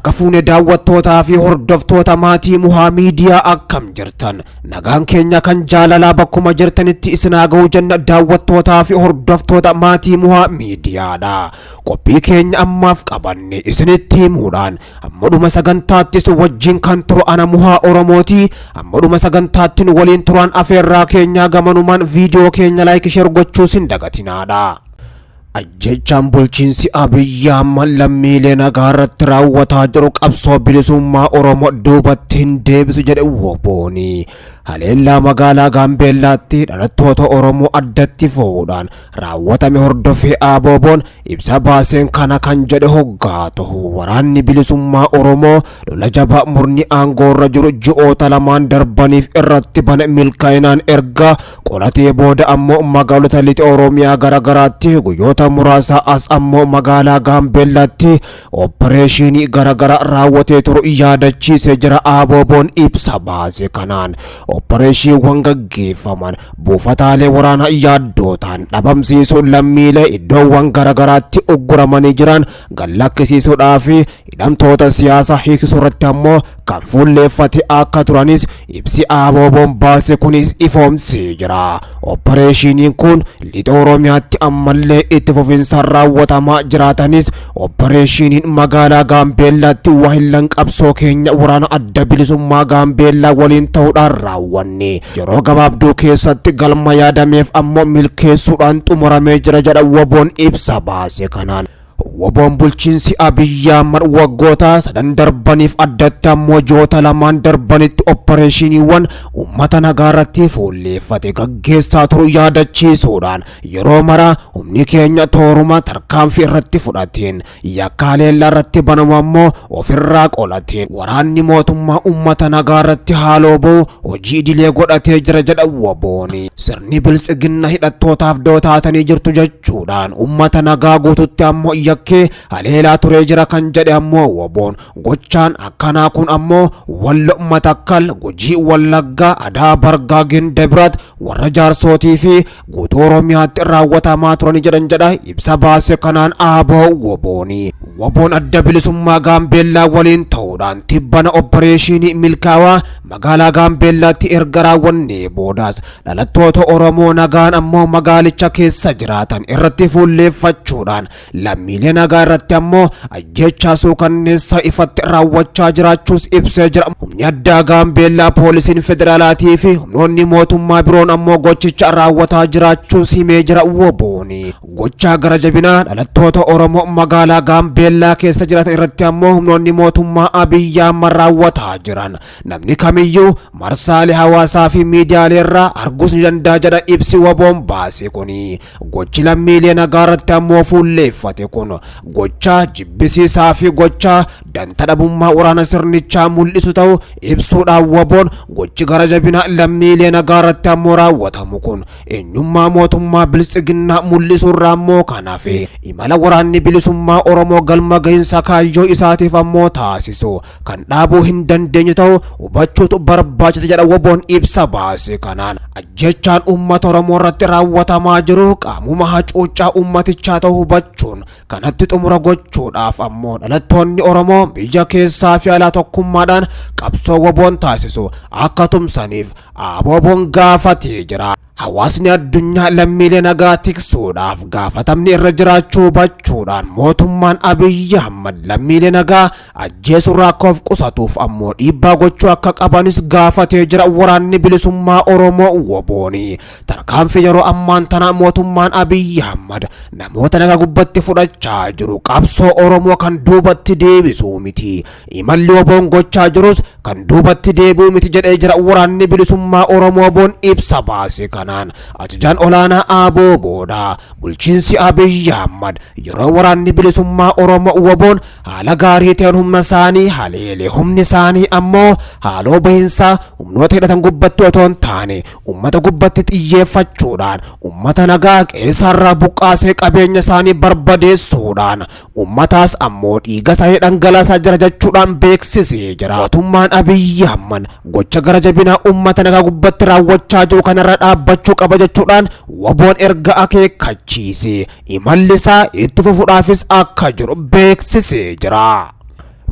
Harka fuune daawwattootaa fi hordoftoota maatii Muhaa Miidiyaa, akkam jirtan? Nagaan keenya kan jaalalaa bakkuma jirtanitti isin haa ga'u jenna. Daawwattootaa fi hordoftoota maatii Muhaa Miidiyaadha. Qophii keenya ammaaf qabanne isinitti himuudhaan ammadhuma sagantaattis wajjin kan turu ana Muhaa Oromooti. Ammadhuma sagantaatti nu waliin turaan afeerraa keenyaa, gamanumaan viidiyoo keenya like, share gochuus hin dagatinaadha. Ajjechaan bulchiinsi Abiyyi Ahmad lammiilee nagaa irratti raawwataa jiru qabsoo bilisummaa Oromoo duubatti hin deebisu jedhe WBOni. Haleellaa magaalaa Gaambeellaatti dhalattoota Oromoo addatti fo'uudhaan raawwatame hordofee ABO'n ibsa baaseen kana kan jedhe hoggaa ta'u, waraanni bilisummaa Oromoo lola jabaa murni aangoo irra jiru ji'oota 2n darbaniif irratti bane milkaa'inaan erga qolatee booda ammoo magaalota lixa Oromiyaa garaagaraatti, guyyoota muraasa as ammoo magaalaa Gaambeellaatti opereeshinii garaagaraa raawwatee turu yaadachiisee jira. ABO'n ibsa baase kanaan opereeshiniiwwan gaggeeffaman buufataalee waraanaa yaaddootaan dhabamsiisuu, lammiilee iddoowwan garaagaraatti ugguramanii jiran gallakkisiisuudhaa fi hidhamtoota siyaasaa hiiksisuu irratti ammoo kan fuulleeffate akka turanis ibsi ABO'n baase kunis ifoomsee jira. Opereeshiniin kun lixa Oromiyaatti ammallee itti fufinsaan raawwatamaa jiraatanis, opereeshiniin magaalaa Gaambeellaatti waahillan qabsoo keenya waraana adda bilisummaa Gaambeellaa waliin ta'uudhaan raawwanne yeroo gabaabduu keessatti galma yaadameef ammoo milkeessuudhaan xumuramee jira jedha WBO'n ibsa baase kanaan. WBO'n bulchiinsi Abiyyi Ahmad waggoota sadan darbaniif, addatti ammoo ji'oota 2n darbanitti opereeshiniiwwan uummata nagaa irratti fuulleeffate gaggeessaa turu yaadachiisuudhaan, yeroo mara humni keenya tooruma tarkaanfii irratti fudhateen yakkaalee irratti banamu ammoo ofirraa qolateen waraanni mootummaa uummata nagaa irratti haaloo ba'u hojii idilee godhatee jira jedha WBOni. Sirni biltsiginna hidhattootaaf dootaatanii jirtu jechuudhaan uummata nagaa guututti ammoo yakkee haleelaa turee jira kan jedhe ammoo WBOn, gochaan akkanaa kun ammoo Wallo, Matakkal, Gujii, Wallaggaa, Adaa Bargaa, Gindabirat, warra Jaarsootii fi guutuu Oromiyaatti raawwatamaa turanii jedhan jedha ibsa baase kanaan ABO WBOni. WBOn adda bilisummaa Gaambeellaa waliin ta'uudhaan tibbana opereeshinii milkaawaa magaalaa Gaambeellaatti erga raawwannee boodaas dhalattoota Oromoo nagaan ammoo magaalicha keessa jiraatan irratti fuulleeffachuudhaan lammiilee nagaa irratti ammoo ajjechaa suukanneessaa ifatti raawwachaa jiraachuus ibsee jira. Humni addaa Gaambeellaa, poolisiin federaalaatii fi humnoonni mootummaa biroon ammoo gochicha raawwataa jiraachuus himee jira WBOni. Gochaa gara jabinaa dhalattoota Oromoo magaalaa Gaambeellaa keessa jiraatan irratti ammoo humnoonni mootummaa Abiyyi Ahmad raawwataa jiran namni kamiyyuu marsaalee hawaasaa fi miidiyaalee irraa arguus ni danda'a jedha ibsi WBOn baase kuni. Gochi lammiilee nagaa irratti ammoo fuulleeffate kun gochaa jibbisiisaa fi gochaa danta dhabummaa waraana sirnichaa mul'isu ta'u ibsuudhaan, WBOn gochi gara jabinaa lammiilee nagaa irratti ammoo raawwatamu kun eenyummaa mootummaa biltsiginnaa mul'isu irraa ammoo kanaaf imala waraanni bilisummaa Oromoo galma gahinsa kaayyoo isaatiif ammoo taasisu kan dhaabuu hin dandeenye ta'u hubachuutu barbaachisa jedha WBOn ibsa baase kanaan. Ajjechaan uummata Oromoo irratti raawwatamaa jiru qaamuma hacuuccaa uummatichaa ta'uu hubachuun kanatti xumura gochuudhaaf ammoo dhalattoonni Oromoo biyya keessaa fi alaa tokkummaadhaan qabsoo WBOn taasisu akka tumsaniif ABO'n gaafatee jira. Hawaasni addunyaa lammiilee nagaa tiksuudhaaf gaafatamni irra jiraachuu hubachuudhaan mootummaan Abiyyi Ahmad lammiilee nagaa ajjeesurraa akka of qusatuuf ammoo dhiibbaa gochuu akka qabanis gaafatee jira waraanni bilisummaa Oromoo WBOni. Tarkaanfii yeroo ammaan tana mootummaan Abiyyi Ahmad namoota nagaa gubbatti fudhachaa jiru qabsoo Oromoo kan duubatti deebisuu miti. Imalli WBOn gochaa jirus kan duubatti deebi'uu miti jedhee jira waraanni bilisummaa Oromoo WBOn ibsa baase kanaan. Ajajaan olaanaa ABO booda bulchiinsi Abiyyi Ahmad yeroo waraanni bilisummaa Oromoo WBOn haala gaarii ta'een humna isaanii haleele, humni isaanii ammoo haaloo bahinsaa humnoota hidhatan gubbatti otoo hin taane ummata gubbatti xiyyeeffachuudhaan ummata nagaa qeessarraa buqqaasee qabeenya isaanii barbadeessuudhaan ummataas ammoo dhiiga isaanii dhangalaasaa jira jechuudhaan beeksisee jira. Mootummaan Abiyyi Ahmad gocha gara jabinaa ummata nagaa gubbatti raawwachaa jiru kanarra dhaabbachuu qaba jechuudhaan WBOn erga akeekkachiise imalli isaa itti fufuudhaafis akka jiru beeksisee jira.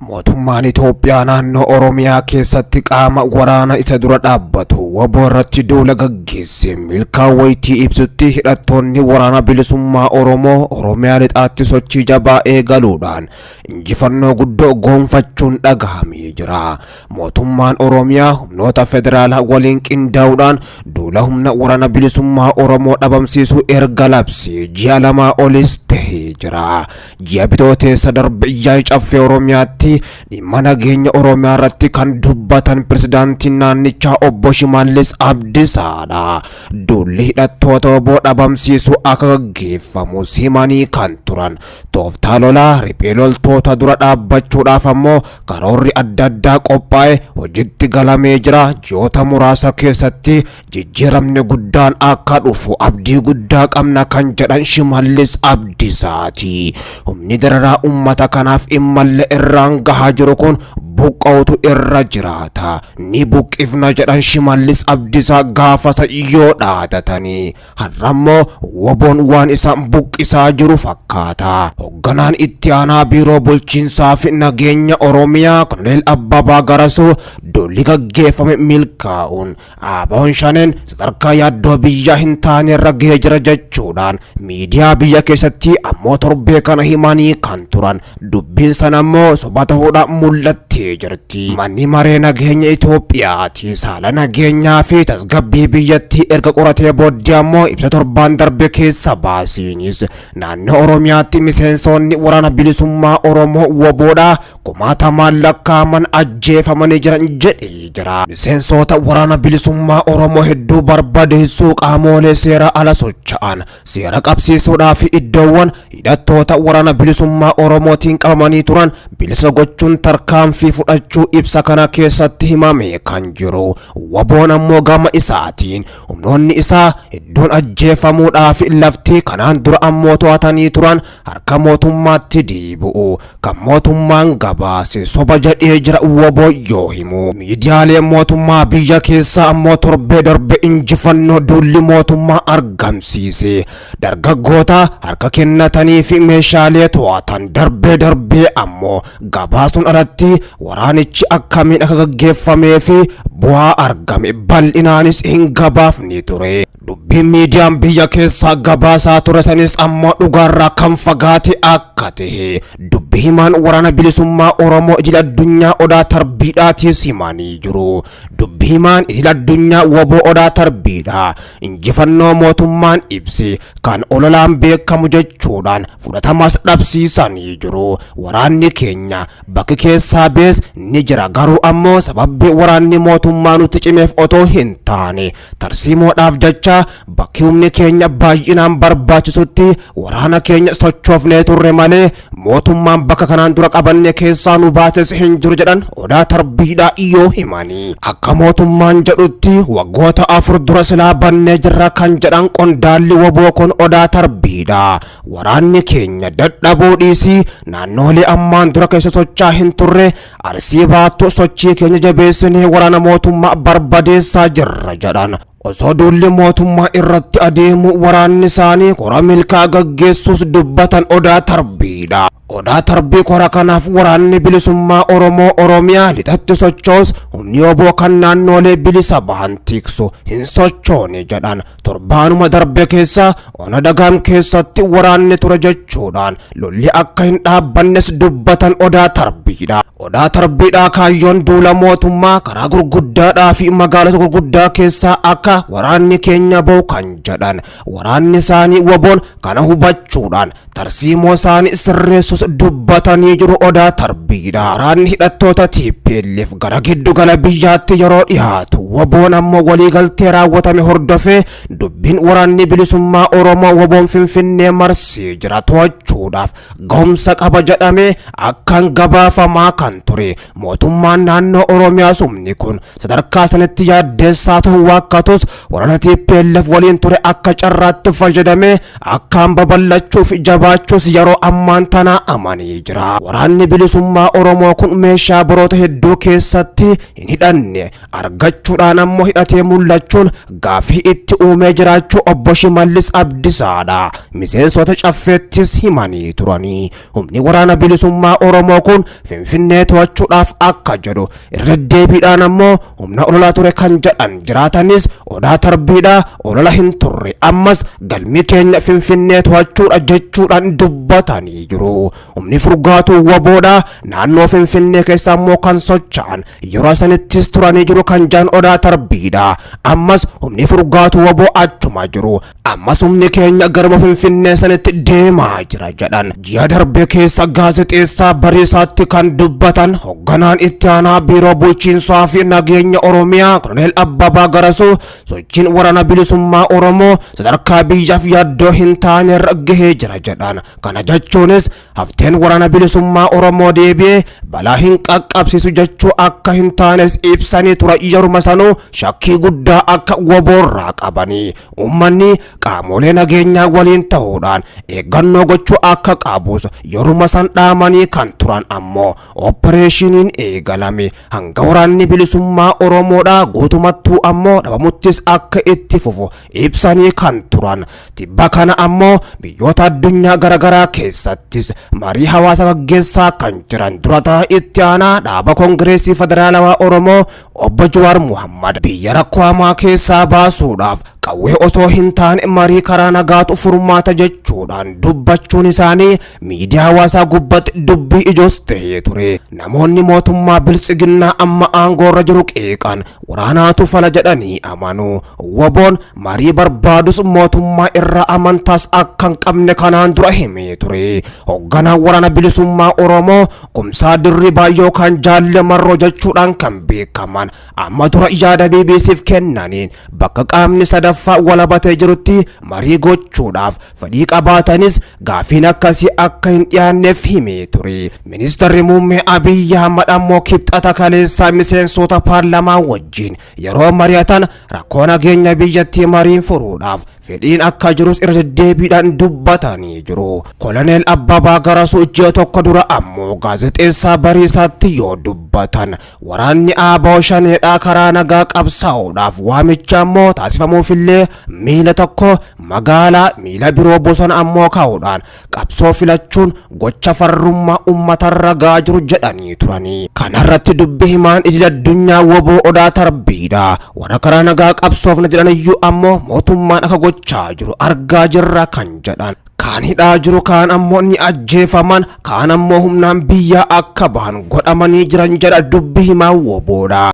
Mootummaan Itoophiyaa naannoo Oromiyaa keessatti qaama waraana isa dura dhaabbatu WBO irratti duula gaggeesse milkaa'uu wayitii ibsutti, hidhattoonni Waraana Bilisummaa Oromoo Oromiyaa lixaatti sochii jabaa eegaluudhaan injifannoo guddoo goonfachuun dhagahamee jira. Mootummaan Oromiyaa humnoota federaalaa waliin qindaa'uudhaan duula humna Waraana Bilisummaa Oromoo dhabamsiisuu erga labsee ji'a 2 olis tahee jira. Ji'a Bitooteessa darbe yaa'ii Caffee Oromiyaatti dhimma nageenya Oromiyaa irratti kan dubbatan pirezidaantiin naannichaa obbo Shimallis Abdiisaadha. Duulli hidhattoota WBO dhabamsiisuu akka gaggeeffamus himanii kan turan. Tooftaa lolaa riphee loltoota dura dhaabbachuudhaaf ammoo karoorri adda addaa qophaa'e hojiitti galamee jira. Ji'oota muraasa keessatti jijjiiramni guddaan akka dhufu abdii guddaa qabna kan jedhan Shimallis Abdiisaati. Humni dararaa uummata kanaaf immallee irraan gahaa jiru kun buqqa'utu irra jiraata. Ni buqqifna jedhan Shimallis Abdiisaa gaafasa yoo dhaadatanii. Har'ammoo WBOn waan isaan buqqisaa jiru fakkaata. Hoogganaan itti aanaa biiroo bulchiinsaa fi nageenya Oromiyaa Koloneel Abbabaa Garasuu duulli gaggeeffame milkaa'uun ABOn Shaneen sadarkaa yaaddoo biyyaa hin taane irra gahee jira jechuudhaan miidiyaa biyya keessatti ammoo torbee kana himanii kan turan dubbiin sana ammoo soba ta'uudhaan mul'attee jirti. Manni maree nageenya Itoophiyaati saala nageenyaa fi tasgabbii biyyattii erga qoratee booddee ammoo ibsa torbaan darbe keessa baasiinis naannoo Oromiyaatti miseensonni waraana bilisummaa Oromoo WBOdha kumaatamaan lakkaa'aman ajjeefamanii jiran jedhee jira. Miseensota waraana bilisummaa Oromoo hedduu barbadeessuu, qaamolee seera ala socho'an seera qabsiisuudhaa fi iddoowwan hidhattoota waraana bilisummaa Oromootiin qabamanii turan bilisa gochuun tarkaanfii fudhachuu ibsa kana keessatti himame kan jiru. WBOn ammoo gama isaatiin humnoonni isaa hedduun ajjeefamuudhaa fi lafti kanaan dura ammoo to'atanii turan harka mootummaatti deebi'u kan mootummaan gabaase soba jedhee jira WBO yoo himu. Miidiyaaleen mootummaa biyya keessaa ammoo torbee darbe injifannoo duulli mootummaa argamsiise dargaggoota harka kennatanii fi meeshaalee to'atan darbee darbee ammoo gabaasuun alatti waraanichi akkamiin akka gaggeeffamee fi bu'aa argame bal'inaanis hin gabaafne ture. Dubbiin miidiyaan biyya keessaa gabaasaa ture sanis ammoo dhugaarraa kan fagaate akka ta'e dubbi himaan waraana bilisummaa Oromoo idil addunyaa Odaa Tarbiidhaatis himanii jiru. Dubbi himaan idil addunyaa WBO Odaa Tarbiidha injifannoo mootummaan ibsi kan ololaan beekamu jechuudhaan fudhatamas dhabsiisanii jiru. Waraanni keenya bakki keessaa bees ni jira, garuu ammoo sababbi waraanni mootummaa nutti cimeef otoo hin taane tarsiimoodhaaf jecha bakki humni keenya baay'inaan barbaachisutti waraana keenya sochoofnee turre malee mootummaan bakka kanaan dura qabanne keessaa nu baases hin jiru jedhan Odaa Tarbiidhaa yoo himanii. Akka mootummaan jedhutti waggoota 4 dura silaa bannee jirra kan jedhan qondaalli WBO kun Odaa Tarbiidha. Waraanni keenya dadhabuu dhiisii naannoolee ammaan dura keessa sochaa hin turre Arsii baattu sochii keenya jabeessinee waraana mootummaa barbadeessaa jirra jedhan. Osoo duulli mootummaa irratti adeemu waraanni isaanii kora milkaa gaggeessuus dubbatan Odaa Tarbiidha. Odaa Tarbii kora kanaaf waraanni bilisummaa Oromoo Oromiyaa lixatti sochoos humni WBO kan naannoolee bilisa bahan tiksu hin sochoone jedhan. Torbaanuma darbe keessa ona Dagaam keessatti waraanni ture jechuudhaan lolli akka hin dhaabbannes dubbatan Odaa Tarbiidha. Odaa Tarbiidha kaayyoon duula mootummaa karaa gurguddaadhaa fi magaalota gurguddaa keessaa akka waraanni keenya ba'u kan jedhan waraanni isaanii WBOn kana hubachuudhaan tarsiimoo isaanii sirreessus dubbatanii jiru Odaa Tarbiidha. Waraanni hidhattoota TPLF gara giddugala biyyaatti yeroo dhiyaatu WBOn ammoo waliigaltee raawwatame hordofee dubbiin waraanni bilisummaa Oromoo WBOn Finfinnee marsee jira to'achuudhaaf gahumsa qaba jedhamee akkaan gabaafamaa kan ture. Mootummaan naannoo Oromiyaa sumni kun sadarkaa sanatti yaaddeessaa ta'uu waakkatus waraana TPLF waliin ture akka carraatti fayyadamee akkaan babal'achuuf jabaatee qabaachuus yeroo ammaan tanaa amanii jira. Waraanni bilisummaa Oromoo kun meeshaa baroota hedduu keessatti hin hidhanne argachuudhaan ammoo hidhatee mul'achuun gaaffii itti uumee jiraachuu obbo Shimallis Abdisaadha. Miseensota caffeettis himanii turanii. Humni waraana bilisummaa Oromoo kun Finfinnee to'achuudhaaf akka jedhu irra deddeebiidhaan ammoo humna ololaa ture kan jedhan jiraatanis, Odaa Tarbiidha olola hin turre, ammas galmi keenya Finfinnee to'achuudha jechuudhaan dubbatanii jiru. Humni furgaatuu WBOdha naannoo Finfinnee keessa ammoo kan socho'an yeroo sanittis turanii jiru kan jedhan Odaa Tarbiidha. Ammas humni furgaatuu WBO achuma jiru. Ammas humni keenya garuma Finfinnee sanitti deemaa jira jedhan. Ji'a darbe keessa gaazexeessaa Bariisaatti kan dubbatan hogganaan itti aanaa Biiroo Bulchiinsaa fi Nageenya Oromiyaa Koloneel Abbabaa Garasuu, sochiin waraana bilisummaa Oromoo sadarkaa biyyaaf yaaddoo hin taanerra gahee jira jedhan. Kana jechuunis hafteen waraana bilisummaa Oromoo deebi'ee balaa hin qaqqabsiisu jechuu akka hin taanes ibsanii tura. Yeruma sanuu shakkii guddaa akka WBOrraa qabanii uummanni qaamolee nageenyaa waliin ta'uudhaan eeggannoo gochuu akka qabus yeruma san dhaamanii kan turan, ammoo opereeshiniin eegalame hanga waraanni bilisummaa Oromoodhaa guutumattuu ammoo dhabamuttis akka itti fufu ibsanii kan turan. Tibba kana ammoo biyyoota addunyaa garaagaraa keessattis marii hawaasa gaggeessaa kan jiran durataa itti aanaa dhaaba Koongireesii Federaalawaa Oromoo obbo Jawaar Muhammad, biyya rakkoo hamaa keessaa baasuudhaaf qawwee osoo hin taane marii karaa nagaatu furmaata jechuudhaan dubbachuun isaanii miidiyaa hawaasaa gubbatti dubbii ijoos ta'ee ture. Namoonni mootummaa biltsiginnaa amma aangoorra jiru qeeqan waraanaatu fala jedhanii amanu. WBOn marii barbaadus mootummaa irraa amantaas akka hin qabne kanaan dura himee ture. Hoogganaan waraana bilisummaa Oromoo Kumsaa Dirribaa yookaan Jaalle Marroo jechuudhaan kan beekaman amma dura yaada BBCf kennaniin, bakka qaamni sadaffaa walabatee jirutti marii gochuudhaaf fedhii qabaatanis gaafiin akkasii akka hin dhiyaanneef himee ture. Ministeerri muummee Abiyyi Ahmad ammoo kibxata kaleessaa miseensota paarlamaa wajjin yeroo mari'atan rakkoo nageenya biyyattii mariin furuudhaaf fedhiin akka jirus irra deddeebiidhaan dubbatanii jiru. Koloneel Abbabaa Garasuu ji'a tokko dura ammoo gaazexeessaa Bariisaatti yoo dubbatan, waraanni ABO Shaneedhaa karaa nagaa qabsaa'uudhaaf waamicha ammoo taasifamuufillee miila tokko magaalaa, miila biroo bosona ammoo kaa'uudhaan qabsoo filachuun gocha farrummaa uummatarra gahaa jiru jedhanii turanii. Kanarratti dubbi himaan idil addunyaa WBO Odaa Tarbiidha. Warra karaa nagaa qabsoofna jedhaniyyuu ammoo mootummaan akka gochaa jiru argaa jirra kan jedhan. Kaan hidhaa jiru, kaan ammoo ni ajjeefaman, kaan ammoo humnaan biyyaa akka bahan godhamanii jiran jedha dubbi himaan WBOdha.